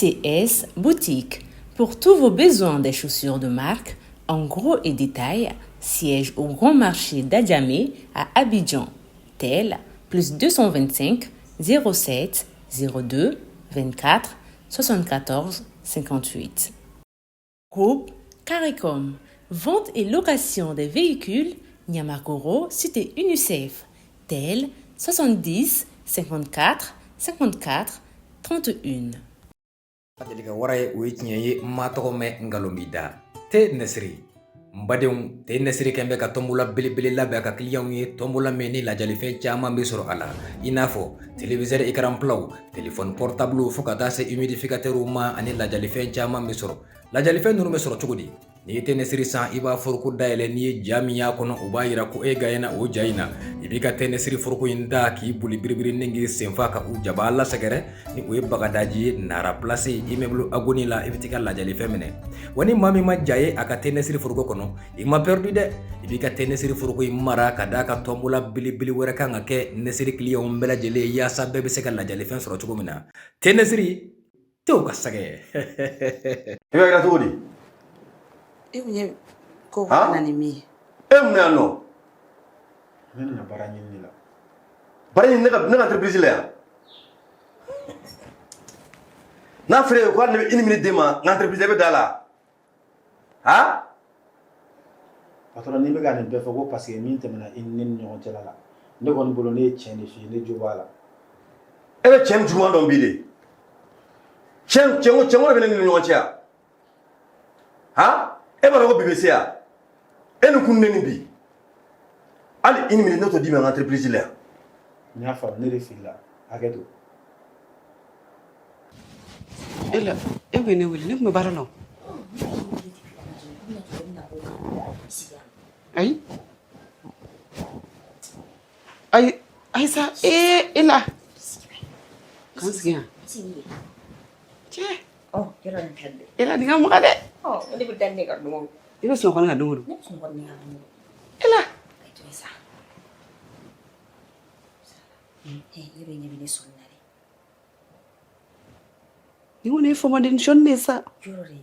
CS Boutique. Pour tous vos besoins des chaussures de marque, en gros et détail, siège au Grand Marché d'Adjamé à Abidjan. Tel plus 225 07 02 24 74 58. Groupe CARICOM. Vente et location des véhicules Niamakoro, cité UNICEF. Tel 70 54 54 31. Deli ka wara ye, o ye tiɲɛ ye. N ma tɔgɔ mɛn, nkalon b'i da te nɛsiri. N badenw, te nɛsiri kɛn bɛ ka tɔnbola belebele labɛn a ka kiliyanw ye, tɔnbola min ni lajalifɛn caman bɛ sɔrɔ a la, i n'a fɔ téléviseur écran platw, téléphone portable, fo ka taa se humidificateur ma, ani lajalifɛn caman bɛ sɔrɔ. Lajalifɛn ninnu bɛ sɔrɔ cogo di? N'i ye te nɛsiri san, i b'a foroko dayɛlɛ. N'i ye ja min y'a kɔnɔ, o b'a yira ko e gagnena o ja in na. I b'i ka te nɛsiri foroko in da k'i boli biribiri ni k'i senfa ka u jaba la sɛgɛrɛ ni o ye Bagadaji ye, Nara Place, immeuble Agoni la. I bɛ t'i ka lajalifɛn minɛ. Wa ni maa min ma ja ye a ka te nɛsiri foroko kɔnɔ, i ma perdu dɛ. I b'i ka te nɛsiri foroko in mara ka d'a ka tɔnbola belebele wɛrɛ kan ka kɛ nɛsiri kiliyanw bɛɛ lajɛlen ye, yaasa bɛɛ bɛ se ka lajalifɛn sɔrɔ cogo min na. Te nɛsiri tew ka sɛgɛ. I bɛ kɛra cogo di? E kun ye ko ka na ni min ye? E mun yan nɔ? Ne nana baara ɲini de la. Baara ɲini ne ka entreprise la yan? N'a fɔra e ye ko hali ne bɛ une minute d'e ma n ka entreprise, e bɛ da la han? Patron, n'i bɛ ka nin bɛɛ fɔ ko parce que min tɛmɛna i ni ne ni ɲɔgɔn cɛla la, ne kɔni bolo, ne ye tiɲɛ de f'i ye, ne jo b'a la. E bɛ cɛ ni juguman dɔn bi de. Cɛ cɛ cɛ de bɛ ne ni ɲɔgɔn cɛ yan han? E b'a dɔn ko bi bɛ se yan, e ni kun ne ni bi hali une minute ne t'o d'i ma n ka entreprise la yan. N y'a faamu, ne de filila, hakɛ to. E la, e kun ye ne wele, ne kun bɛ baara la o. Ayi ayi ayi sa, ee, e la k'an sigi yan cɛ. Yɔrɔ nin ka di. E la, nin ka maga dɛ. Ɔ, ne bɛ da ne ka don o don. I bɛ sunɔgɔ ne ka don o don. Ne bɛ sunɔgɔ ne ka don o don. E la. A to yen sa. Yɔrɔ in ɲɛ bɛ ne sɔnni na dɛ. Nin kɔni ye fɔmɔden sɔnni de ye sa. Yɔrɔ de.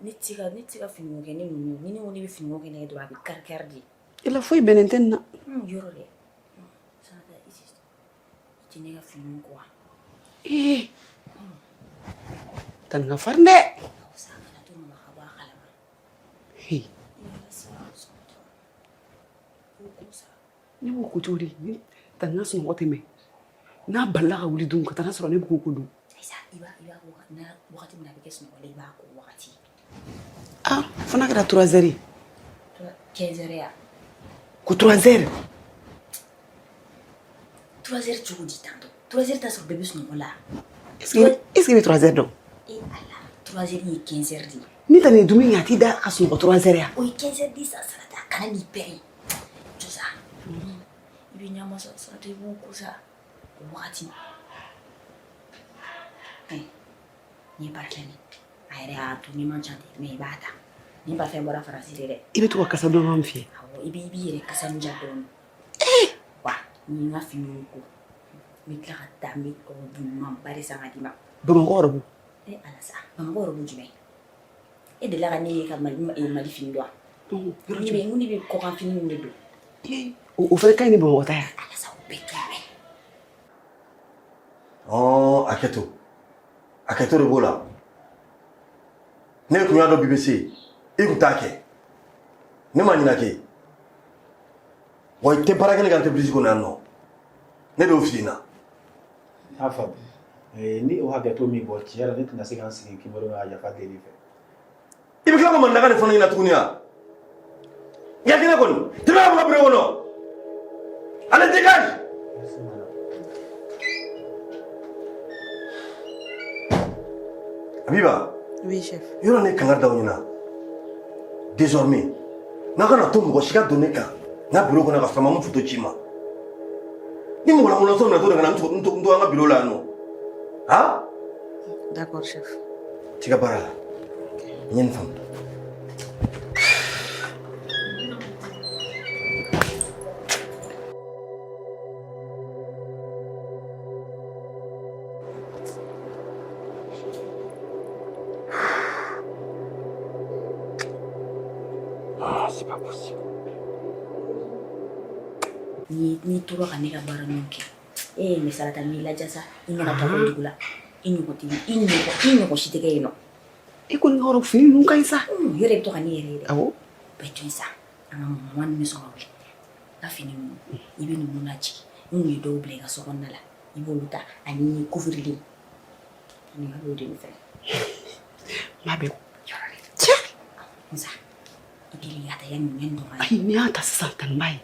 Ne tɛ se ka finiko kɛ ne ninnu. Ni ne ko ne bɛ finiko kɛ ne ye dɔrɔn, a bɛ kari kari de. E la, foyi bɛnnen tɛ nin na. Yɔrɔ de. Sanata, i tɛ ne ka finiw ko wa? Ee, tan ka farin dɛ. Awɔ sa, a kana to mama ka bɔ a kalama. Hey. I bɛ sa sɔgɔtɔ. Ko ko sa. Ne b'o ko cogo di ni tan ka sunɔgɔ tɛ mɛn n'a balila ka wuli dun ka taa sɔrɔ ne bɛ k'o ko dun? Ayi sa, i b'a ko n'a wagati min na a bɛ kɛ sunɔgɔ la, i b'a ko wagati. Ah, fo n'a kɛra 3 heures ye. 15 heures ya. Ko 3 heures. 3 heures cogo di tantɔ? 3 heures t'a sɔrɔ bɛɛ bɛ sunɔgɔ la. Est ce que i bɛ 3 heures dɔn? E Ala, 3 heures ye 15 heures de ye. Ni tan ye dumuni kɛ, a t'i da ka sunɔgɔ 3 heures ya? O ye 15 heures de sa. Sarata, kana n'i pɛrɛn. Jɔ sa. I bɛ ɲama sa, Sarata, i b'o ko sa o wagati. Ɛ, nin ye parfum ye, a yɛrɛ y'a to ni man ca ten, mais i b'a ta. Nin parfum bɔra Faransi de dɛ. I bɛ to ka kasa dɔn fiyɛ. Awɔ, i b'i yɛrɛ kasa nin ja dɔɔni wa. Ni n ka finiw ko, n bɛ tila ka taa, n bɛ robe ɲumanba de san ka d'i ma. Bamakɔ robe? E Ala sa, Bamakɔ robe jumɛn? E delila ka ne ye ka Mali fini don wa? Yɔrɔ Ne bɛ n ko ne bɛ kɔkan fini ninnu de don. O fana ka ɲi ni Bamakɔ ta ye. Ala sa, o bɛɛ to yen. Ɔn, hakɛto, hakɛto de b'o la. Ne kun y'a dɔn bi bɛ se, i kun t'a kɛ. Ne ma ɲina kɛ. Wa i tɛ baara kɛ ne ka entreprise kɔnɔ yan nɔ. Ne de y'o f'i ɲɛna. N y'a faamu. Ni o hakɛto min bɔ tiɲɛ yɛrɛ ne tɛna se ka n sigi k'i bolo ka yafa deli i fɛ. I bɛ tila ka maninka de fɔ ne ɲɛna tuguni wa? I ka kɛnɛ kɔni, tɛmɛ ka bɔ n ka bureau kɔnɔ. Allez, dégage! Merci, madame. Abiba. Oui, chef. Yɔrɔ ne kangari d'aw ɲɛna. Désormais, n'a kana to mɔgɔ si ka don ne kan n ka bureau kɔnɔ ka sɔrɔ a ma n photo ci n ma. Ni mɔgɔ lankolon sɔrɔ minɛ to de ka na n to an ka bureau la yan nɔ. Han? D'accord, chef. T'i ka baara la. N ye nin faamu. Ah, c'est pas possible. N'i tora ka ne ka baara ninnu kɛ e ye misala ta n b'i ladiya sa i ɲɛna taa bɔ dugu la i ɲɔgɔn tɛ i ɲɔgɔn i ɲɔgɔn si tɛ kɛ yen nɔ. E kɔni ka yɔrɔ fini ninnu ka ɲi sa. Yɛrɛ bɛ to ka ne yɛrɛ ye dɛ. Awɔ. Bɛɛ to yen sa an ka mama ninnu bɛ sɔn ka wuli n ka fini ninnu i bɛ ninnu lajigin n kun ye dɔw bila i ka so kɔnɔna la i b'olu ta ani couvre-lit ani ka de fɛ. N b'a bɛɛ ko. Yɔrɔ dɛ. Cɛ. Musa i teliya ta yanni yanni dɔ ka. Ayi n'i y'a ta sisan ka nin b'a ye.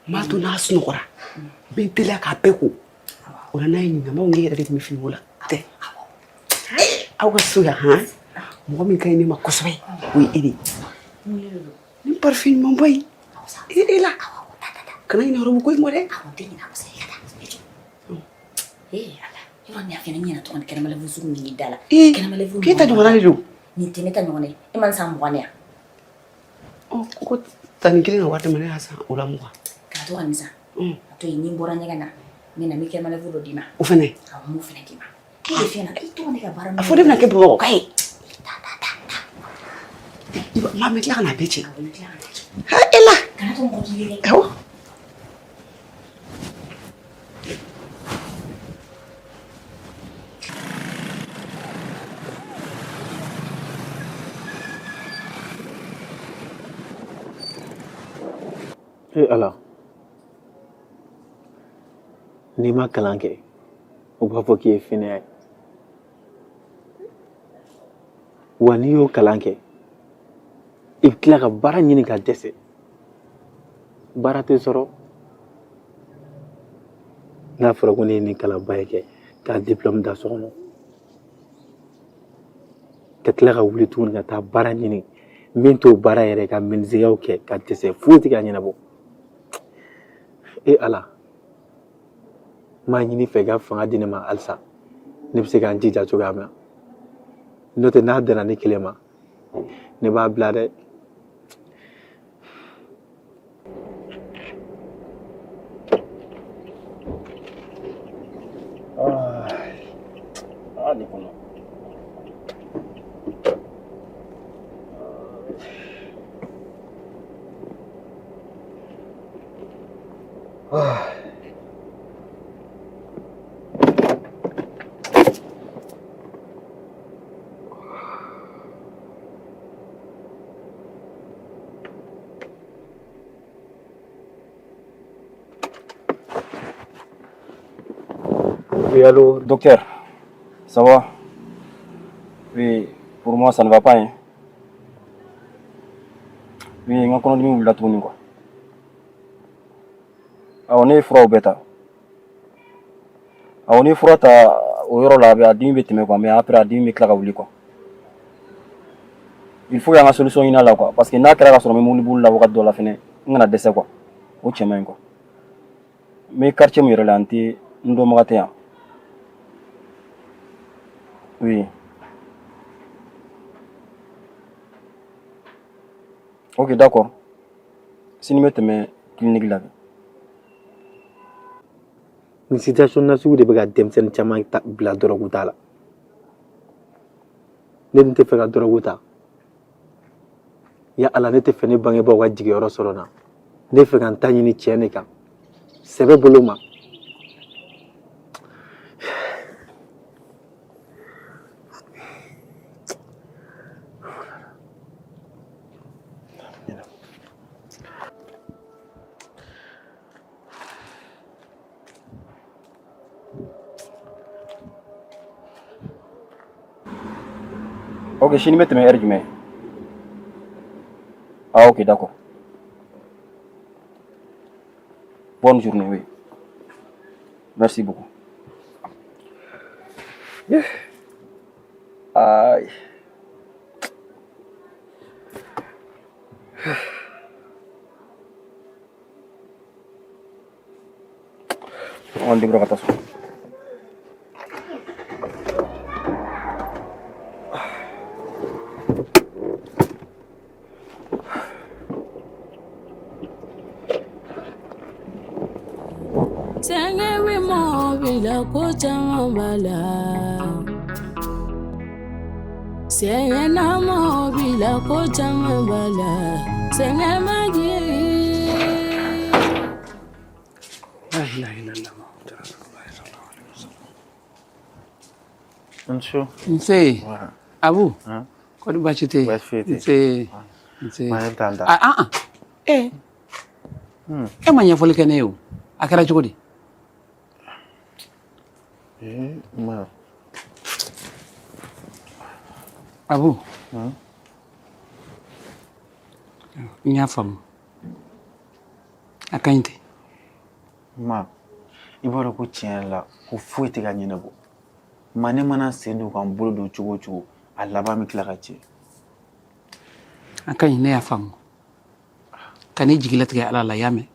N b'a to n'a sunɔgɔra n bɛ n teliya k'a bɛɛ ko. O la n'a ye ɲininka n b'a fɔ n k'e yɛrɛ de tun bɛ finiko la. Tɛ. Aw ka so yan han mɔgɔ min ka ɲi ne ma kosɛbɛ o ye e de ye. Ni parfum ɲumanba in e la kana ɲinɛ robe ko in kɔ dɛ. Awɔ n tɛ ɲinɛ a kɔ sa i ka taa i jɔ. Ee ala yɔrɔ nin y'a f'i ɲɛna n ɲinɛ tɔgɔ ni kɛnɛmalɛfu sugu min y'i da la. Ee kɛnɛmalɛfu k'e ta ɲɔgɔnna de don. Nin tɛ ne ta ɲɔgɔnna ye e ma nin san 20 de yan. Ɔ ko ta nin kelen ka wari di ma ne y'a san o la 20. Kana to ka nin san. A to yen ni n bɔra ɲɛgɛn na n bɛ na n bɛ kɛnɛmalɛfu dɔ d'i ma. O fɛnɛ. Awɔ n b'o fɛnɛ d'i ma. E de f'i ɲɛna i to ne ka baara A fɔ ne bɛna kɛ Bamakɔ ye. Ta ta ta ta. Maa bɛ tila ka n'a bɛɛ cɛ. Awɔ i bɛ tila ka n'a cɛ. Ha e la. Kana to mɔgɔ k'i ye dɛ. Awɔ. E Ala, n'i ma kalan kɛ u b'a fɔ k'i ye fainéant ye wa n'i y'o kalan kɛ i bɛ tila ka baara ɲini ka dɛsɛ baara tɛ sɔrɔ n'a fɔra ko ne ye nin kalanba in kɛ k'a diplôme da so kɔnɔ ka tila ka wuli tuguni ka taa baara ɲini min t'o baara yɛrɛ ka menuisier kɛ ka dɛsɛ foyi tɛ ka ɲɛnabɔ e Ala n b'a ɲini i fɛ i ka fanga di ne ma halisa ne bɛ se ka n jija cogoya min na n'o tɛ n'a danna ne kelen ma ne b'a bila dɛ. Ah, ne kɔnɔ. Ah. Oui, allô, docteur. Ça va? Oui, pour moi, ça ne va pas, hein. Oui, n ka kɔnɔdimi wulila tuguni quoi. Awɔ, ne ye furaw bɛɛ ta. Awɔ, n'i ye fura ta o yɔrɔ la, a bɛ a dimi bɛ tɛmɛ quoi, mais après a dimi bɛ tila ka wuli quoi. Il faut y'an ka solution ɲini a la quoi, parce que n'a kɛra ka sɔrɔ n bɛ mobili boli la wagati dɔ la fɛnɛ, n kana dɛsɛ quoi. O cɛ man ɲi quoi. N bɛ quartier min yɛrɛ la, n tɛ n dɔnbaga tɛ yan. Oui. Ok, d'accord. Sini n bɛ tɛmɛ clinique la. Nin situation nasugu de bɛ ka denmisɛnnin caman ta bila dɔrɔgu ta la. Ne dun tɛ fɛ ka dɔrɔgu ta. Ya Ala ne tɛ fɛ ne bangebaaw ka jigiyɔrɔ sɔrɔ n na. Ne fɛ ka n ta ɲini tiɲɛ de kan. Sɛbɛ bolo ma. Ok, sini bɛ tɛmɛ heure jumɛn? Ah, ok, d'accord. Bonne journée, oui. Merci beaucoup. Yeah. Aïe. An débrouille ka taa so. Sɛgɛn bɛ mɔgɔ bila la ko caman b'a la. Sɛgɛn na mɔgɔ bila la ko caman b'a la. Sɛgɛn ma jigin. La ilaha illallah Muhammadu Rasulullah sallallahu alaihi wasallam. Nsu. Nse. Abu. Kɔni baasi tɛ yen? Baasi foyi tɛ yen. Nse. Nse. Ma ne bɛ taa n da. Ah ah ah. Eh. E ma ɲɛfɔli kɛ ne ye o. A kɛra cogo di? Eh, ma. Abu. N y'a faamu. A ka ɲi ten. Ma, i b'a dɔn ko tiɲɛ yɛrɛ la ko foyi tɛ ka ɲɛnabɔ. Ma ne mana sen don ka n bolo don cogo o cogo, a laban bɛ tila ka tiɲɛ. A ka ɲi, ne y'a faamu. Kan'i jigilatigɛ Ala la, i y'a mɛn?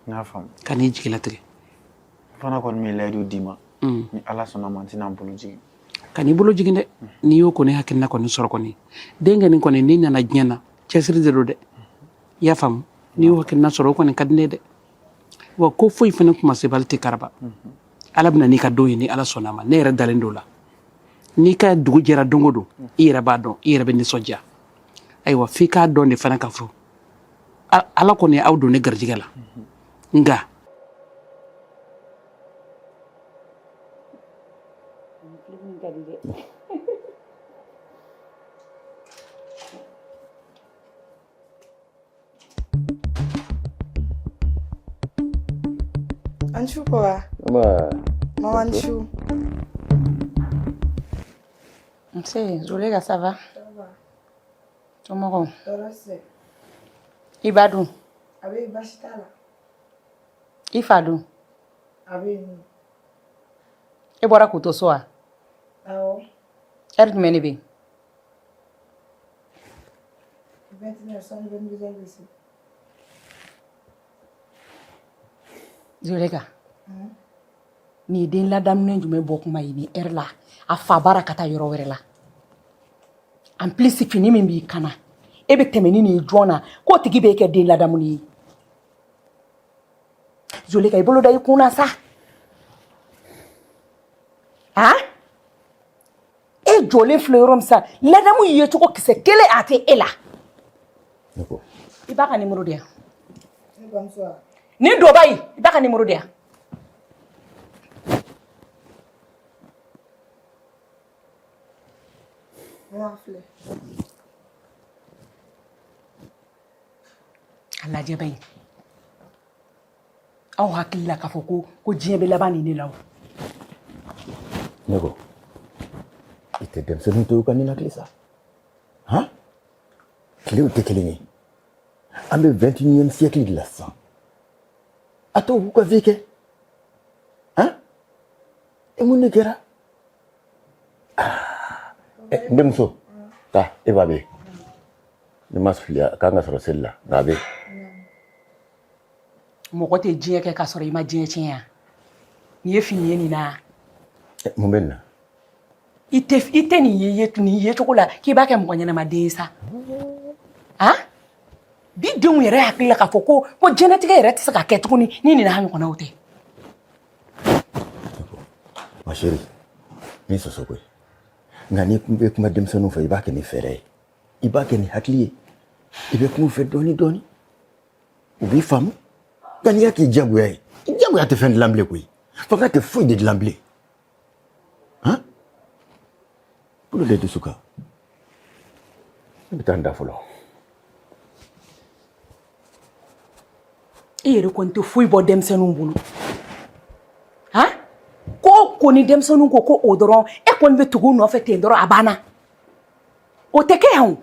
N y'a faamu. Kan'i jigilatigɛ. N fana kɔni bɛ layidu d'i ma. Ni Ala sɔnna ma, n tɛna n bolo jigin. Kan'i bolo jigin dɛ. N'i y'o kɔni hakilina kɔni sɔrɔ kɔni, denkɛ nin kɔni n'i nana diɲɛ na, cɛsiri de don dɛ. I y'a faamu? N'i y'o hakilina sɔrɔ, o kɔni ka di ne ye dɛ. Wa ko foyi fana kumasebali tɛ karaba. Ala bɛna n'i ka don ye ni Ala sɔnna a ma. Ne yɛrɛ dalen don o la. N'i ka dugu jɛra don o don, i yɛrɛ b'a dɔn, i yɛrɛ bɛ nisɔndiya. Ayiwa, f'i k'a dɔn de fana k'a fɔ Ala kɔni ye aw don ne garijɛgɛ la. Nka An su papa. Nba. Maman ni su. Nse, Zuleka, ça va? Ça va. Somɔgɔw? Tɔɔrɔ tɛ. I ba dun? A bɛ yen, baasi t'a la. I fa dun? A bɛ yen nɔ. E bɔra k'u to so wa? Awɔ. Heure jumɛn de bɛ yen? 21h, sani 22h bɛ se. Zuleka, nin ye den ladamunen jumɛn bɔ kuma ye nin heure la a fa bara ka taa yɔrɔ wɛrɛ la? En plus fini min b'i kan na, e bɛ tɛmɛ ni nin ye jɔn na k'o tigi b'e kɛ den ladamuni ye? Zuleka, i bolo da i kun na sa. Han, e jɔlen filɛ yɔrɔ min sa, ladamu yecogo kisɛ kelen a tɛ e la. Ne ko. I b'a ka nimoro di yan. Ne bamuso wa? Nin dɔba in, i b'a ka nimoro di yan. Maman filɛ. A lajɛ ba in, aw hakili la k'a fɔ ko diɲɛ bɛ laban nin de la o. Ne ko, i tɛ denmisɛnninw to u ka ninakili sa. Han? Tilew tɛ kelen ye. An bɛ 21e siècle de la sisan. A to u k'u ka vie kɛ. Han? E mun de kɛra? Ah, n denmuso, taa e ba bɛ yen. Ni ma fili a kan ka sɔrɔ seli la, nka a bɛ yen. Mɔgɔ tɛ diɲɛ kɛ k'a sɔrɔ i ma diɲɛ tiɲɛ yan. Nin ye fini ye nin na. Mun bɛ nin na? I tɛ nin ye nin yecogo la k'i b'a kɛ mɔgɔ ɲɛnamaden ye sa. Han, bi denw yɛrɛ hakili la k'a fɔ ko diɲɛlatigɛ yɛrɛ tɛ se ka kɛ tuguni ni nin n'a ɲɔgɔnnaw tɛ. Ma chérie, ni sɔsɔ koyi. Nka n'i bɛ kuma denmisɛnninw fɛ, i b'a kɛ ni fɛɛrɛ ye. I b'a kɛ ni hakili ye. I bɛ kuma u fɛ dɔɔni dɔɔni. U b'i faamu. Nka n'i y'a k'i diyagoya ye, i diyagoya tɛ fɛn dilan bilen koyi. Fanga tɛ foyi de dilan bilen. Han? Bolo de dusu kan. Ne bɛ taa n da fɔlɔ. E yɛrɛ kɔni tɛ foyi bɔ denmisɛnninw bolo. Han, ko o ko ni denmisɛnninw ko ko o dɔrɔn, e kɔni bɛ tugu u nɔfɛ ten dɔrɔn, a banna. O tɛ kɛ yan o.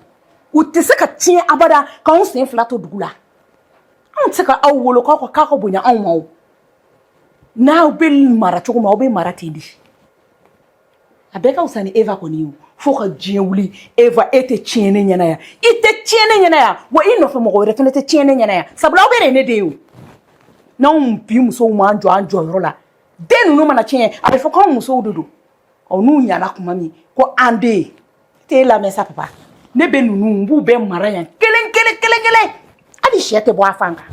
U tɛ se ka tiɲɛ abada k'anw sen fila to dugu la. Anw tɛ se ka aw wolo k'aw ka k'aw ka bonya anw ma o. N'aw bɛ mara cogo min, aw bɛ mara ten de. A bɛɛ ka fisa ni Eva kɔni ye o. Fo ka diɲɛ wuli, Eva, e tɛ tiɲɛ ne ɲɛna yan, i tɛ tiɲɛ ne ɲɛna yan, wa i nɔfɛ mɔgɔ wɛrɛ fana tɛ tiɲɛ ne ɲɛna yan, sabula aw bɛɛ de ye ne den ye o. N'anw bi musow m'an jɔ an jɔyɔrɔ la, den ninnu mana tiɲɛ, a bɛ fɔ k'anw musow de don. Ɔ, n'u ɲana kuma min ko an den t'e lamɛn sa. Papa, ne bɛ ninnu, n b'u bɛɛ mara yan kelen kelen kelen kelen, hali sɛ tɛ bɔ a fan kan.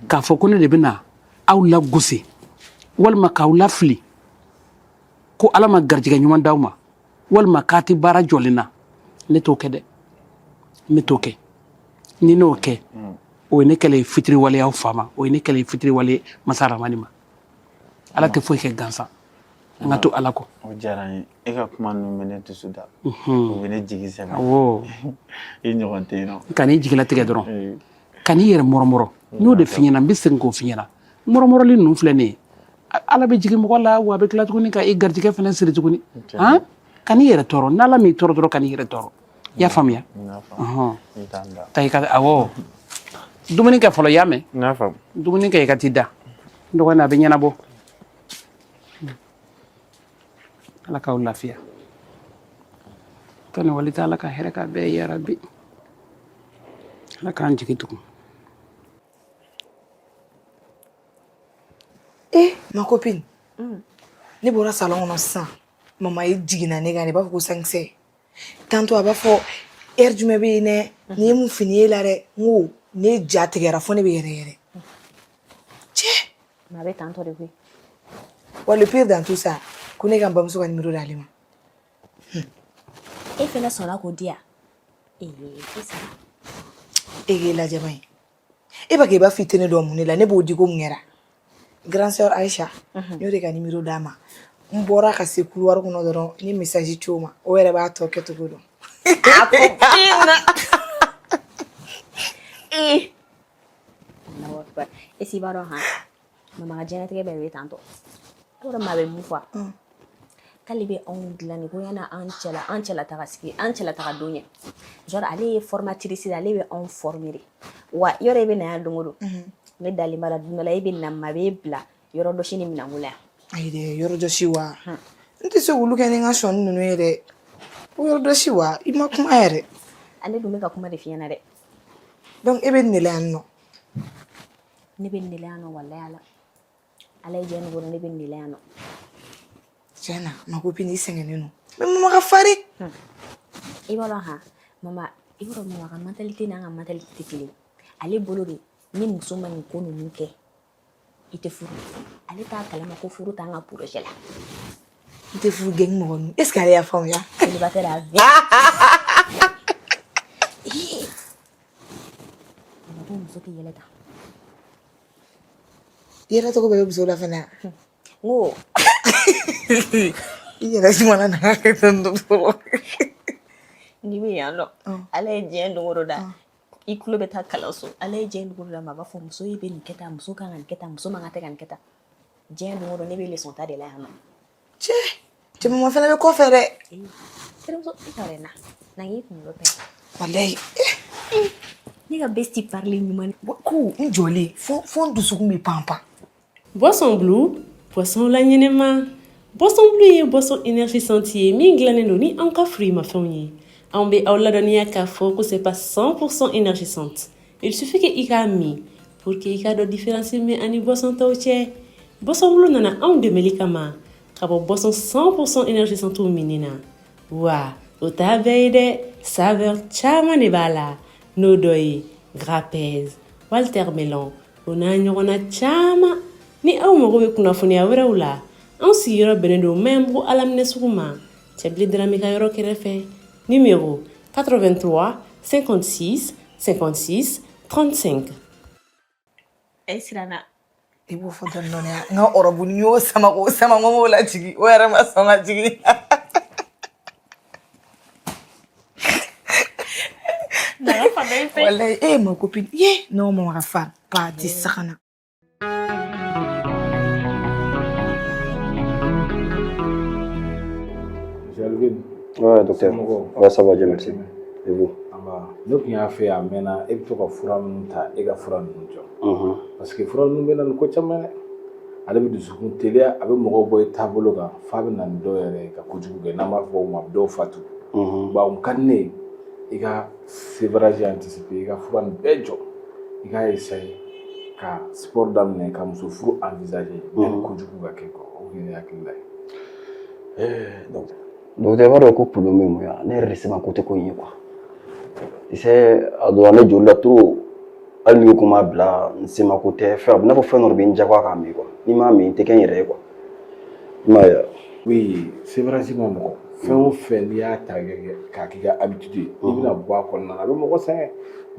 K'a fɔ ko ne de bɛna aw lagosi walima k'aw lafili ko Ala ma garijɛgɛ ɲuman d'aw ma walima k'a tɛ baara jɔlen na, ne t'o kɛ dɛ, ne t'o kɛ. Ni n'o kɛ, o ye ne kɛlen ye fitiriwale aw fa ma, o ye ne kɛlen ye fitiriwale masa Ramani ma. Ala tɛ foyi kɛ gansan, an ka to Ala kɔ. O diyara n ye. E ka kuma ninnu bɛ ne dusu da, o bɛ ne jigi sɛmɛ. Awɔ. I ɲɔgɔn tɛ yen nɔ. Kan'i jigilatigɛ dɔrɔn, kan'i yɛrɛ mɔrɔmɔrɔ. N y'o de f'i ɲɛna, n bɛ segin k'o f'i ɲɛna. Mɔrɔmɔrɔli ninnu filɛ nin ye, Ala bɛ jigin mɔgɔ la, wa a bɛ tila tuguni ka i garijɛgɛ fana siri tuguni. Han, kan'i yɛrɛ tɔɔrɔ. N'Ala m'i tɔɔrɔ dɔrɔn, kan'i yɛrɛ tɔɔrɔ. I y'a faamuya? Taa i ka, awɔ, dumuni kɛ fɔlɔ, i y'a mɛn? Dumuni kɛ, i ka t'i da. N dɔgɔnin, a bɛ ɲɛnabɔ. Ala k'aw lafiya tɔni wali tɛ. Ala ka hɛrɛ k'a bɛɛ ye, yarabi. Ala k'an jigi tugu. Eh, ma copine. Ne bɔra salon kɔnɔ sisan. Mama ye jiginna ne kan de, i b'a fɔ ko sankisɛ. Tantôt a b'a fɔ heure jumɛn bɛ yen dɛ, nin ye mun fini ye la dɛ. N ko ne ja tigɛra fo ne bɛ yɛrɛ yɛrɛ. Cɛ. Mais a bɛ tantɔ de koyi. Wa le pire dans tout ça, ko ne ka n bamuso ka numéro d'ale ma. E fɛnɛ sɔnna k'o di yan? Ee, e sara. E k'e lajɛ ban ye. E b'a kɛ i b'a fɔ i tɛ ne dɔn mun de la, ne b'o di ko mun kɛra. Grande sœur Aïcha, n y'o de ka numéro d'a ma. N bɔra ka se couloir kɔnɔ dɔrɔn, n ye message ci o ma. O yɛrɛ b'a tɔ kɛcogo dɔn. A copine. Ee. Allahu akbar. E si b'a dɔn han, mama ka diɲɛlatigɛ bɛɛ bɛ tantɔ. E b'a dɔn maa bɛ mun fɔ? K'ale bɛ anw dilan de ko yanni an cɛla taga sigi, an cɛla taga don ɲɛ. Genre ale ye formatrice de, ale bɛ anw former de. Wa yɔrɔ i bɛ na yan don o don. Ne dalen b'a la, don dɔ la e bɛ na, maa b'e bila yɔrɔ dɔsi ni minɛnko la yan. Ayi dɛ, yɔrɔ jɔsi wa? N tɛ se k'olu kɛ ni n ka sɔnni ninnu ye dɛ. Ko yɔrɔ jɔsi wa? I ma kuma yɛrɛ. Ale dun bɛ ka kuma de f'i ɲɛna dɛ. Donc e bɛ nin de la yan nɔ. Ne bɛ nin de la yan nɔ, walayi Ala. Ala ye diɲɛ dogo, ne bɛ nin de la yan nɔ. Tiɲɛ na, ma copine, i sɛgɛnnen don. Mais mama ka farin. I b'a dɔn han, mama, i b'a dɔn mama ka mentalité n'an ka mentalité tɛ kelen ye. Ale bolo de, ni muso ma nin ko ninnu kɛ, i tɛ furu. Ale t'a kalama ko furu t'an ka projet la. N tɛ furu gɛn mɔgɔ ninnu. Est ce que ale y'a faamuya? Célibataire à vie. Ee, mama ko muso tɛ yɛlɛ tan. Yɛlɛ cogo bɛɛ bɛ muso la fɛnɛ. N ko I yɛrɛ sumana na kɛ tan dɔrɔn. N'i bɛ yan nɔ, Ala ye diɲɛ don o don da, i tulo bɛ taa kalanso. Ala ye diɲɛ don o don da, maa b'a fɔ muso bɛ nin kɛ tan, muso kan ka nin kɛ tan, muso man kan tɛ ka nin kɛ tan. Diɲɛ don o don, ne bɛ leçon ta de la yan nɔ. Cɛ, cɛ, mama fɛnɛ bɛ kɔfɛ dɛ. Terimuso, i ka na na k'i kunkolo pɛn. Walayi. Ne ka bestie parler ɲuman. Ko n jɔlen fo n dusukun bɛ pan pan. Boisson Blue, boisson la ɲɛnɛma. Boisson Blue ye boisson énergisante ye min dilannen don ni anw ka fruits-mafɛnw ye. Anw bɛ aw ladɔnniya k'a fɔ ko c'est pas 100% énergisante. Il suffit que i k'a min pour que i k'a dɔn différence min ani boisson tɔw cɛ. Boisson Blue nana anw dɛmɛli kama ka bɔ boisson 100% énergisante minni na. Wa o t'a bɛɛ ye dɛ, saveur caman de b'a la, n'o dɔ ye grapez, watermelon, o n'a ɲɔgɔnna caman. Ni aw mago bɛ kunnafoniya wɛrɛw la, anw sigiyɔrɔ bɛnnen don Maɲanbugu Alaminɛ sugu ma, Cɛbili Darame ka yɔrɔ kɛrɛfɛ. Numéro 83 56 56 35. E siranna. I b'o fɔ dɔɔni dɔɔni. N ka ɔrɔbu, n y'o sama k'o sama, n ko n b'o lajigin, o yɛrɛ ma sɔn ka jigin. Walayi, e ma copine ye, non, mama ka fa pa ti sagana. Alvin. Ouais, docteur. Ouais, ça va, Dieu merci. Et vous? Ne tun y'a fɛ a mɛnna e bɛ to ka fura minnu ta e ka fura ninnu jɔ parce que fura ninnu bɛ na ni ko caman dɛ ale bɛ dusukun teliya a bɛ mɔgɔw bɔ i taabolo kan f'a bɛ na ni dɔw yɛrɛ ye ka kojugu kɛ n'an b'a fɔ o ma a bɛ dɔw fatu bon o ka di ne ye i ka sevrage anticiper i ka fura nin bɛɛ jɔ i k'a essayer ka sport daminɛ ka muso furu envisager yanni kojugu ka kɛ quoi o tun ye ne hakilila ye. Docteur, i b'a dɔn ko problème ye mun ye ne yɛrɛ de se ma ko tɛ ko in ye quoi. Tu sais, a donna ne joli la trop hali n'i ko ko n b'a bila n sema ko tɛ fɛn a bɛ i n'a fɔ fɛn dɔ de bɛ n jagoya k'a min quoi ni n m'a min n tɛ kɛ n yɛrɛ ye quoi i m'a ye wa. Oui, sevrage ma nɔgɔn fɛn o fɛn n'i y'a ta k'a k'i ka habitude ye n'i bɛna bɔ a kɔnɔna na a bɛ mɔgɔ sɛgɛn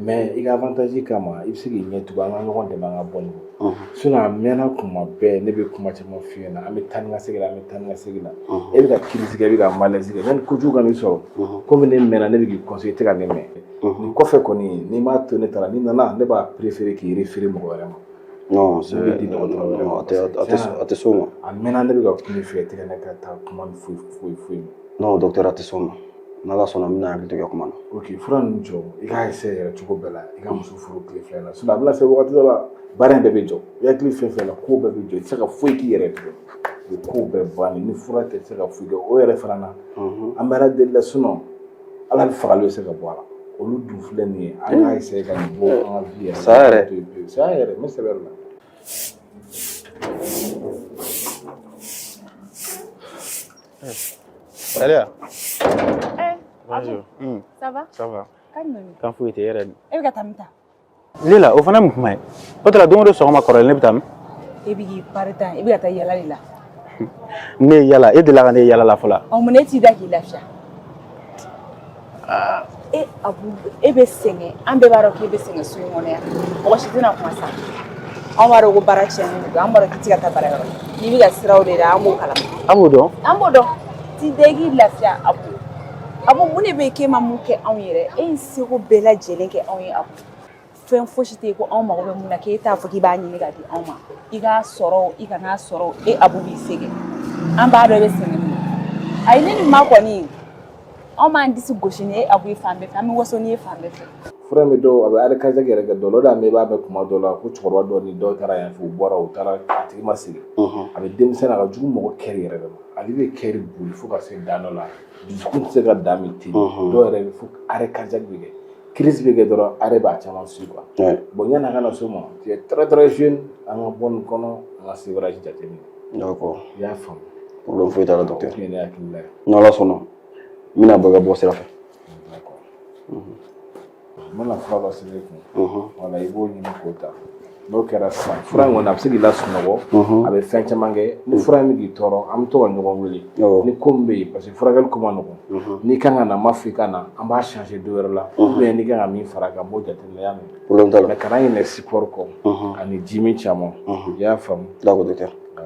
mais i ka avantage kama i bɛ se k'i ɲɛ tugun an ka ɲɔgɔn dɛmɛ an ka bɔ nin kɔnɔ sinon a mɛnna kuma bɛɛ ne bɛ kuma caman f'i ɲɛna an bɛ taa ni ka segin la an bɛ taa ni ka segin la e bɛ ka crise kɛ e bɛ ka malaise kɛ yanni kojugu ka n'i sɔrɔ komi ne mɛnna ne bɛ k'i conseiller i tɛ ka ne mɛn nin kɔfɛ kɔni n'i m'a to ne ta la n'i nana ne b'a préférer k'i référer mɔgɔ wɛrɛ ma. Non, c'est Ne bɛ di dɔgɔtɔrɔ wɛrɛ ma. A tɛ s'o ma. A mɛnna ne bɛ ka kuma i fɛ i tɛ ka ne ka taa kuma ni foyi foyi foyi ma. Non, docteur, a tɛ s'o ma. N'Ala sɔnna n bɛna hakili to i ka kuma na. Ok, fura ninnu jɔ i k'a essayer yɛrɛ cogo bɛɛ la i ka muso furu tile fila in na sinon a bɛna se wagati dɔ la baara in bɛɛ bɛ jɔ i hakili fɛn fɛn la ko bɛɛ bɛ jɔ i tɛ se ka foyi k'i yɛrɛ ye tuguni o kow bɛɛ bannen ni fura tɛ i tɛ se ka foyi kɛ o yɛrɛ fana na an bɛ Ala deli la sinon Ala bɛ fagali bɛ se ka bɔ a la olu dun filɛ nin ye an k'a essayer ka nin bɔ an ka vie yɛrɛ la. Saya yɛrɛ. Saya yɛrɛ n bɛ sɛbɛ de la. Salia. Eh, Bonjour. Ça va? Ça va. Kan noni. Kan foyi tɛ e yɛrɛ dun. E bɛ ka taa min ta? Lela o fana mun kuma ye? O tɛ la don o don sɔgɔma kɔrɔlen ne bɛ taa min? E bɛ k'i pari tan, e bɛ ka taa yala de la. Ne ye yala, e delila ka ne ye yala la fɔlɔ. Ɔ mun na e t'i da k'i lafiya? E Abu, e bɛ sɛgɛn, an bɛɛ b'a dɔn k'e bɛ sɛgɛn so in kɔnɔ yan. Mɔgɔ si tɛna kuma sa. Anw b'a dɔn ko baara tiɲɛnen don, an b'a dɔn k'i tɛ ka taa baarayɔrɔ la. N'i bɛ ka siraw de da, an b'o kalama. An b'o dɔn. An b'o dɔn. T'i da i k'i lafiya Abu. Abu, mun de bɛ yen k'e ma mun kɛ anw yɛrɛ? E y'i seko bɛɛ lajɛlen kɛ anw ye Abu. Fɛn fosi tɛ yen ko anw mago bɛ mun na k'e t'a fɔ k'i b'a ɲini ka di anw ma. I k'a sɔrɔ o, i kan'a sɔrɔ o, e Abu b'i se kɛ. An b'a dɔn e bɛ sɛgɛn min na. Ayi ne ni ma kɔni, anw b'an disi gosi ni e Abu ye fan bɛɛ fɛ, an bɛ waso n'i ye fan bɛɛ fɛ. Fura in bɛ dɔw a bɛ arrêt cardiaque yɛrɛ kɛ dɔw la o de y'a mɛn i b'a mɛn kuma dɔw la ko cɛkɔrɔba dɔw ni dɔw taara yan fɛ u bɔra u taara a tigi ma segin a bɛ denmisɛnnin a ka jugu mɔgɔ cœur yɛrɛ de ma ale bɛ cœur boli fo ka se dan dɔ la dusukun tɛ se ka dan min ten dɔw yɛrɛ bɛ fo arrêt cardiaque bɛ kɛ crise bɛ kɛ dɔrɔn arrêt b'a caman suit quoi bon yanni a ka na s'o ma tu es très très jeune an ka bɔ nin kɔnɔ an ka sevrage jateminɛ. D'accord. I y'a faamu. Problème foyi t'a la docteur. O tun ye ne hakilila ye. N'Ala sɔnna n bɛna bɔ i ka bɔ sira fɛ. D'accord. N bɛna fura dɔ sɛbɛn i kun. Wala i b'o ɲini k'o ta. N'o kɛra sisan fura in kɔni a bɛ se k'i lasunɔgɔ. A bɛ fɛn caman kɛ. Ni fura in bɛ k'i tɔɔrɔ an bɛ to ka ɲɔgɔn wele. Ni ko min bɛ yen parce que furakɛli ko man nɔgɔn. N'i kan ka na n m'a fɔ i ka na an b'a changer don wɛrɛ la. Ou bien n'i kan ka min fara a kan n b'o jateminɛ i y'a mɛn. Problème t'a la. Mais kana ɲinɛ sport kɔ. Ani ji min caman. I y'a faamu. D'accord docteur. Awɔ.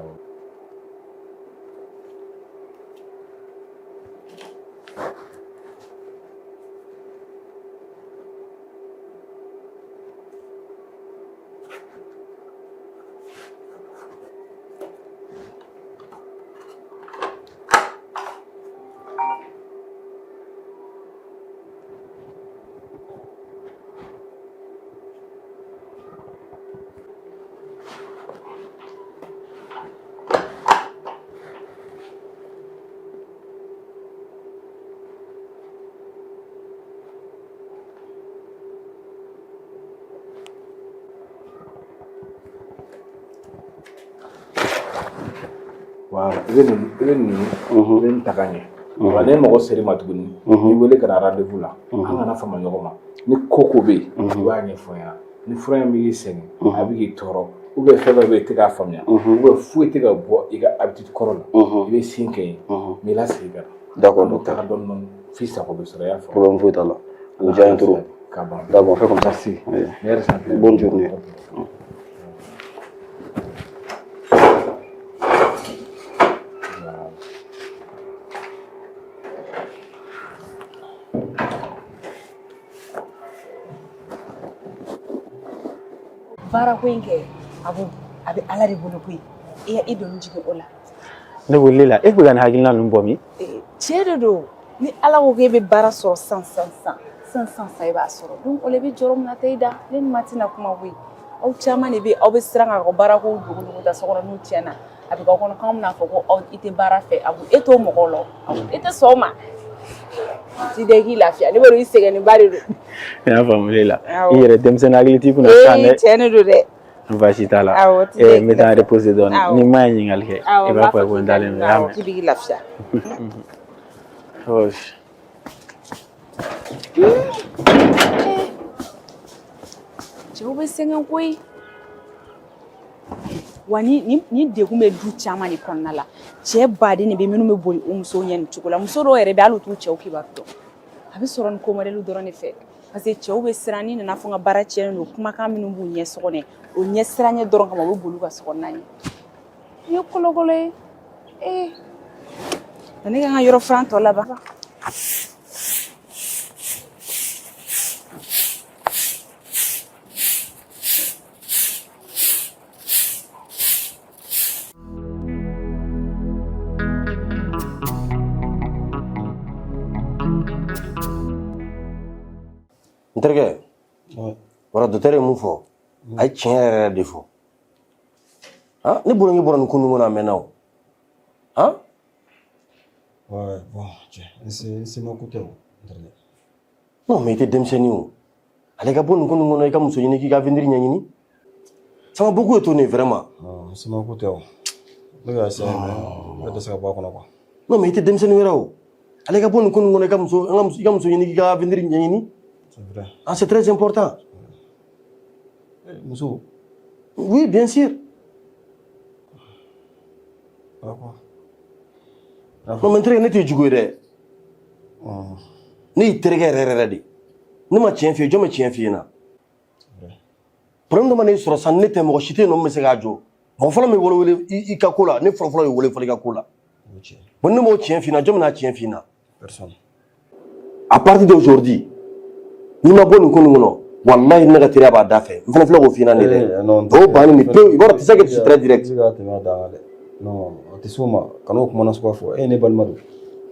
Voilà, i bɛ nin ta ka ɲɛ. Wa ne mago ser'i ma tuguni, i wele ka na rendez-vous la. An kana fama ɲɔgɔn ma. Ni ko ko bɛ yen, i b'a ɲɛfɔ n ɲɛna. Ni fura in bɛ k'i sɛgɛn, a bɛ k'i tɔɔrɔ, ou bien fɛn dɔ bɛ yen i tɛ k'a faamuya, ou bien foyi tɛ ka bɔ i ka habitude kɔrɔ la, i bɛ sin kɛ yen, n b'i lasegin ka na. D'accord An bɛ docteur. taga dɔɔni dɔɔni f'i sago bɛ sɔrɔ i y'a faamu. Problème foyi t'a la. O diyara n ye trop. Ka ban. D'accord, on fait comme ça. Merci. Oui. Merci. Bonne journée. Baarako in kɛ Abu, a bɛ Ala de bolo koyi. E i doni jigin o la. Ne ko Lela, e bɛ ka nin hakilina ninnu bɔ min? Eh, Cɛ de don. Ni Ala ko k'e bɛ baara sɔrɔ san san san san san san i b'a sɔrɔ. Donc o la i bɛ jɔrɔ mun na taa i da. Ne ni ma tɛna kuma koyi. Aw caman de bɛ aw bɛ siran k'a ka baarako dogo dogo ta so kɔnɔ n'u tiɲɛna. A bɛ k'aw kɔnɔ k'anw bɛna fɔ ko aw i tɛ baara fɛ. Abu e t'o mɔgɔ la. Abu e tɛ sɔn o ma. T'i da i k'i lafiya. Ne b'a dɔn i sɛgɛnnenba de don. Ne y'a faamu la. Awɔ. I yɛrɛ denmisɛnnin hakili t'i kunna sisan Ee dɛ. tiɲɛ de don dɛ. Baasi t'a la. Awɔ, t'i da i N bɛ taa reposer dɔɔnin. Awɔ. Ni ma ye ɲininkali kɛ, Awɔ, i n b'a b'a fɔ fɔ ko n k'i dalen don. I y'a awɔ mɛn? k'i bɛ k'i lafiya. Oh. Cɛw bɛ sɛgɛn koyi. Wa ni ni ni degun bɛ du caman de kɔnɔna la. Cɛ baden de bɛ minnu bɛ boli u musow ɲɛ nin cogo la. Muso dɔw yɛrɛ bɛ hali u t'u cɛw kibaru dɔn. A bɛ sɔrɔ nin ko modèle dɔrɔn de fɛ. Parce que cɛw bɛ siran n'i nana fɔ n ka baara tiɲɛnen don kumakan minnu b'u ɲɛ so kɔnɔ o ɲɛ siranɲɛ dɔrɔn kama u bɛ boli u ka so kɔnɔna ɲɛ. Nin ye kolokolo ye. Ee ne ka n ka yɔrɔ furan tɔ laban. N terikɛ, wara docteur ye mun fɔ a ye tiɲɛ yɛrɛ yɛrɛ de fɔ. Han, ne bolo bɔra nin ko ninnu kɔnɔ a mɛnna o. Han. Ouais, bon, cɛ, n se ma ko tɛ o, n terikɛ. Non, mais i tɛ denmisɛnnin o. Ale ka bɔ nin ko ninnu kɔnɔ i ka muso ɲini k'i ka avenir ɲɛɲini. Ça m'a beaucoup étonné vraiment. Non, n se ma ko tɛ o. Ne bɛ ka essayer mais n bɛ dɛsɛ ka bɔ a kɔnɔ quoi. Non, mais i tɛ denmisɛnnin wɛrɛ o. Ale ka bɔ nin ko ninnu kɔnɔ i ka muso an ka muso i ka muso ɲini k'i ka avenir ɲɛɲini. C'est vrai. Ah, c'est très important. Eh, muso. Oui, bien sûr. D'accord. Non, mais n terikɛ ne t'i jugu ye dɛ. Ne y'i terikɛ yɛrɛ yɛrɛ de. Ne ma tiɲɛ f'i ye, jɔn bɛ tiɲɛ f'i ɲɛna? Problème dɔ mana e sɔrɔ sisan ne tɛ mɔgɔ si tɛ yen nɔ min bɛ se k'a jɔ. Mɔgɔ fɔlɔ min bɛ wele wele i ka ko la, ne fɔlɔ fɔlɔ ye wele fɔlɔ i ka ko la. Bon, ne m'o tiɲɛ f'i ɲɛna, jɔn bɛna tiɲɛ f'i ɲɛna? Personne. À partir d'aujourd'hui, n'i ma bɔ nin ko nin kɔnɔ, walahi ne ka teriya b'a da fɛ. N fana filɛ k'o f'i ɲɛna nin dɛ. Non, O banni nin pewu, i b'a dɔn tu sais que je suis très direct. I bɛ ka tɛmɛ a dan kan dɛ. Non, a tɛ s'o ma. Kan'o kuma nasuguya fɔ. E ye ne balima don.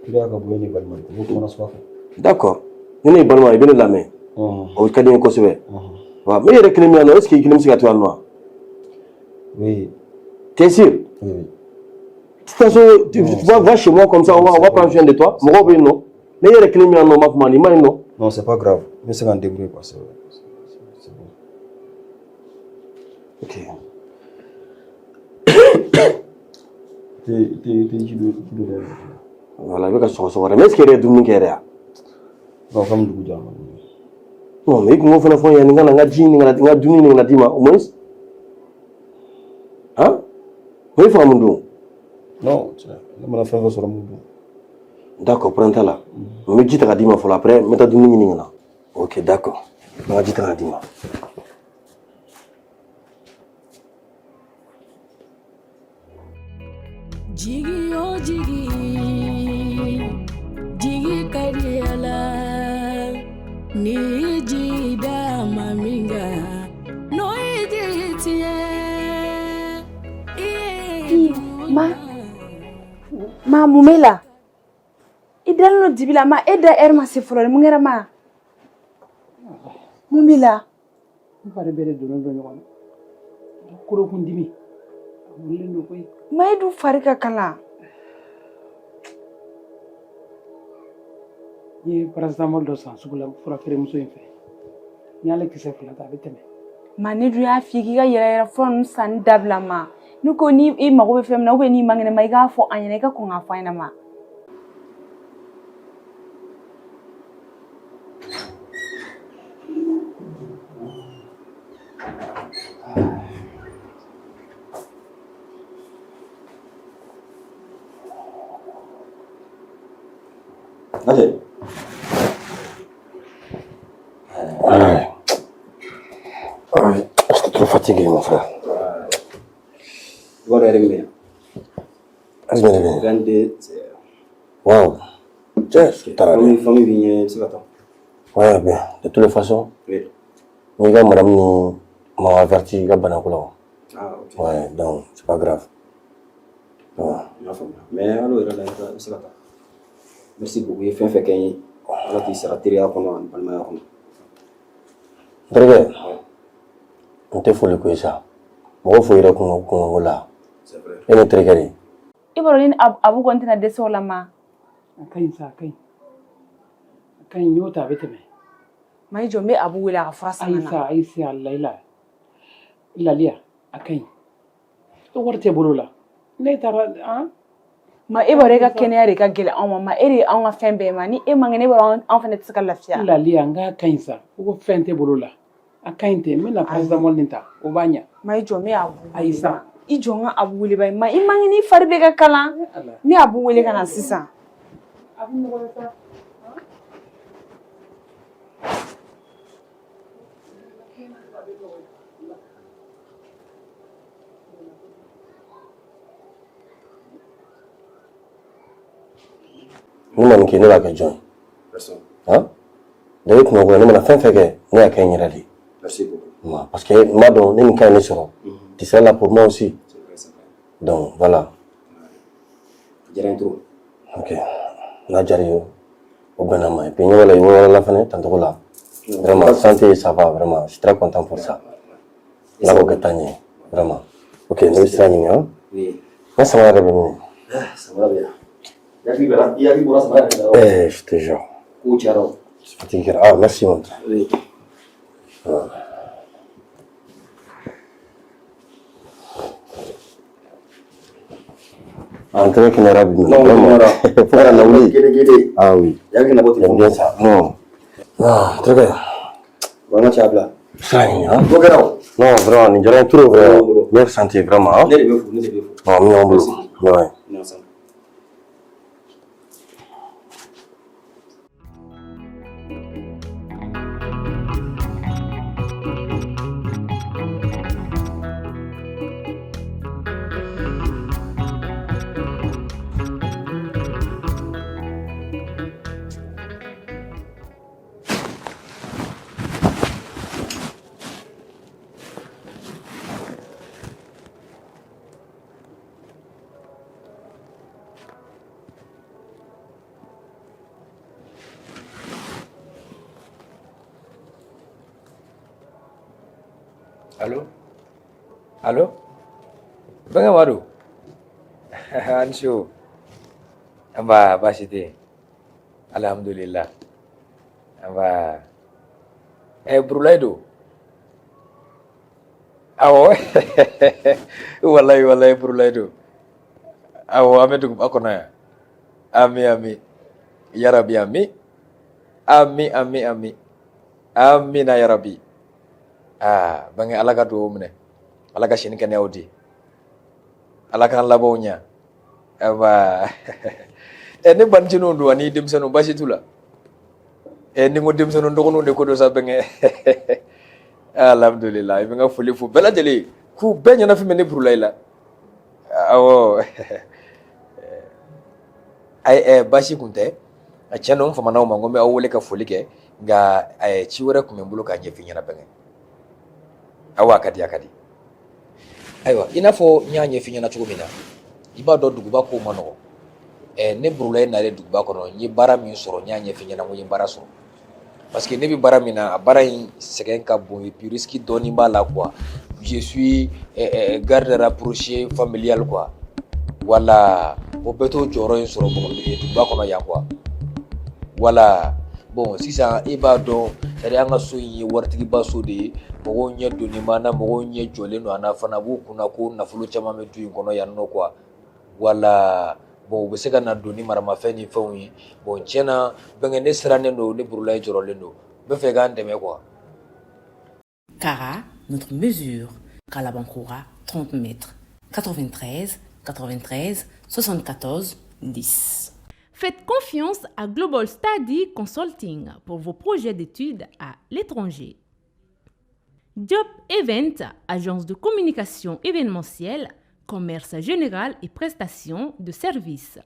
Teriya ka bon e ne balima don. Kan'o kuma nasuguya fɔ. D'accord. Ni ne y'i balima ye, i bɛ ne lamɛn. O ka di n ye kosɛbɛ. Wa mais e yɛrɛ kelen min yan nɔ, est ce que i kelen bɛ se ka to yan nɔ wa? Oui. T'es sûr? Oui, oui. De toute façon, tu vas, va chez moi comme ça, on va prendre soin de toi. Mɔgɔw bɛ yen nɔ. Mais e yɛrɛ kelen min yan nɔ, ma kuma nin ma ɲi nɔ. Non, c'est pas grave. N bɛ se ka n débrouiller quoi. C'est bon. Ok. I tɛ ji dɔ dɛ. Voilà, i bɛ ka sɔgɔsɔgɔ dɛ. Mais est ce que e yɛrɛ ye dumuni kɛ yɛrɛ wa? Non, comme dugu jɛra, ma dumuni. Non, mais i kun k'o fana fɔ n ye, nin ka na n ka ji ɲini ka na n ka dumuni ɲini ka na d'i ma au moins. Han? O ye faga mun dun? Non, cɛ, ne mana fɛn fɛn sɔrɔ mun dun. D'accord, problème t'a la. N bɛ ji ta ka d'i ma fɔlɔ, après n bɛ taa dumuni ɲini ka na. Ok, d'accord. N ka ji ta ka na d'i ma. Jigi o jigi, jigi ka di ala ni y'i jigi da ma min kan n'o y'i jigi tiɲɛ i ye Ma, ma mun b'e la? I dalen don dibi la ma e da heure ma se fɔlɔ dɛ mun kɛra ma? Mun b'i la? N fari bɛɛ de donnen don ɲɔgɔn na. Kolokun dimi a wulilen don koyi. Ma e dun fari ka kalan. N ye paracetamol dɔ san sugu la fura feeremuso in fɛ. N y'ale kisɛ 2 ta a bɛ tɛmɛ. Ma ne dun y'a f'i ye k'i ka yɛrɛ yɛrɛ fura ninnu sanni dabila ma. Ne ko ni i mago bɛ fɛn min na ou bien n'i man kɛnɛ ma i k'a fɔ an ɲɛna i ka kɔn k'a fɔ an ɲɛna ma. Lajɛ. Ouais. Ouais, j'étais trop fatigué, mon frère. I b'a dɔn heure min bɛ yan. Heure jumɛn de bɛ yen? 22 Wow. Cɛ, taara dɛ. Famille b'i ɲɛ, i bɛ se ka taa. Ouais, bien. De toutes les façons, Oui. n'i ka madame ni m'a averti i ka banako la. Ah, ok. Ouais, donc c'est pas grave. Ouais. N y'a faamuya. Mais hali o yɛrɛ la, i bɛ se ka taa. Merci beaucoup i ye fɛn fɛn kɛ n ye Ala k'i sara teriya kɔnɔ ani balimaya kɔnɔ. N terikɛ, n tɛ foli ko ye sa. Mɔgɔ fo yɛrɛ kungo kungo la. E ne terikɛ de ye. I b'a dɔn ni Abu kɔni tɛna dɛsɛ o la ma. A ka ɲi sa, a ka ɲi. A ka ɲi, n y'o ta a bɛ tɛmɛ. Ma i jɔ n bɛ Abu wele a ka fura san ka na. Ayi sa, ayi sa, Layila. Laliya, a ka ɲi. E wari tɛ bolo la. Ne taara an. Ma e b'a dɔn e ka kɛnɛya de ka gɛlɛn anw ma, ma e de ye anw ka fɛn bɛɛ ma ni e man kɛnɛ e b'a dɔn anw fana tɛ se ka lafiya. Laliya, n k'a ka ɲi sa. U ko fɛn tɛ bolo la. A ka ɲi ten, n bɛna paracetamol nin ta, o b'a ɲɛ. Ma i jɔ n bɛ Abu wele. Ayi sa. I jɔ n ka Abu wele ba ma i man kɛnɛ i fari bɛ ka kalan. N bɛ Abu wele ka na sisan. A bɛ nɔgɔya sa. Ne ma nin kɛ ne b'a kɛ jɔn ye? Han? Ne bɛ kuma ne mana fɛn fɛn kɛ ne y'a kɛ n yɛrɛ de ye. Merci beaucoup. Ma, parce que n b'a dɔn ni nin cas ye ne sɔrɔ, tu seras là pour moi aussi. C'est vrai, c'est vrai. Donc voilà. Diyara n ye trop. Ok. N'a diyara i ye o bɛnna ma. Et puis n ɲɛ b'a la i wɔɔrɔ la fɛnɛ tancogo la. Vraiment santé ça va vraiment. Je suis très content pour ça. Ala k'o kɛ taa ɲɛ vraiment. Ok, ne bɛ sira ɲini han. Oui. N ka samara yɛrɛ bɛ min? Ah, samara bɛ yan. I hakili bɛra, i hakili bɔra samara yɛrɛ la o. Eh, je te jure. Kow cayara o. Fatigué kɛra. Ah, merci mon frère. Oui. Ah. En terikɛ kɛnɛyara bi. Non, kɛnɛyara. Fo ka na wuli. Gede gede. Ah oui. I hakili na bɔ J'aime bien ça. Non. Non, terikɛ. Wa n ka cɛ bila. Sira ɲini han. Ko kɛra o. Non, vraiment, nin diyara n ye trop vraiment. Meilleure santé vraiment. Hein? Ne de bɛ fo, ne de bɛ fo. Non, an bɛ ɲɔgɔn bolo. Ouais. On est ensemble. Allo? Allo? Bɛnkɛ Madu? A ni su. Nba, baasi tɛ yen. Alhamdulillah. Nba. Eh, Burulayi don? Awɔ. Walayi, walayi, Burulayi don. Awɔ, an bɛ duguba kɔnɔ yan. Ami, ami. Yarabi, ami. Ami, ami, ami. Amina yarabi. Aa, bɛnkɛ Ala ka dugawu minɛ. Ala ka sini kɛnɛyaw di. Ala k'an labanw ɲɛ. Aba. Eh, ne baniciniw don ani denmisɛnninw baasi t'u la. Eh, ni n ko denmisɛnninw dɔgɔninw de ko don sa bɛnkɛ. Alhamdulillah, i bɛ n ka foli fo bɛɛ lajɛlen k'u bɛɛ ɲɛnafin bɛ ne Burulayi la. Awɔ. Ayi, baasi kun tɛ. A tiɲɛ don n famana aw ma, n ko n bɛ aw wele ka foli kɛ, nka ci wɛrɛ tun bɛ n bolo k'a ɲɛf'i ɲɛna bɛnkɛ. Awɔ, a ka di, a ka di. Ayiwa, i n'a fɔ n y'a ɲɛf'i ɲɛna cogo min na, i b'a dɔn duguba ko man nɔgɔ. Ne Burulayi nalen duguba kɔnɔ, n ye baara min sɔrɔ, n y'a ɲɛf'i ɲɛna ko n ye baara sɔrɔ. Parce que ne bɛ baara min na, a baara in sɛgɛn ka bon et puis risque dɔɔnin b'a la quoi. Je suis garde rapproché familial quoi. Voilà, o bɛɛ t'o jɔyɔrɔ in sɔrɔ mɔgɔ duguba kɔnɔ yan quoi. Voilà, bon sisan e b'a dɔn, c'est à dire an ka so in ye waritigiba so de ye, mɔgɔw ɲɛ donnen b'an na, mɔgɔw ɲɛ jɔlen don an na fana, b'u kunna ko nafolo caman bɛ du in kɔnɔ yan nɔ quoi. Voilà, bon u bɛ se ka na don ni maramafɛn ni fɛnw ye. Bon tiɲɛ na bɛnkɛ, ne sirannen don, ne Burulayi jɔrɔlen don, n bɛ fɛ i k'an dɛmɛ quoi. Cara, notre mesure. Kalabankoura, 30 mètres. 93 93 74 10. Faites confiance à Global Study Consulting pour vos projets d'études à l'étranger. Job Event, agence de communication événementielle, commerce général et prestations de services.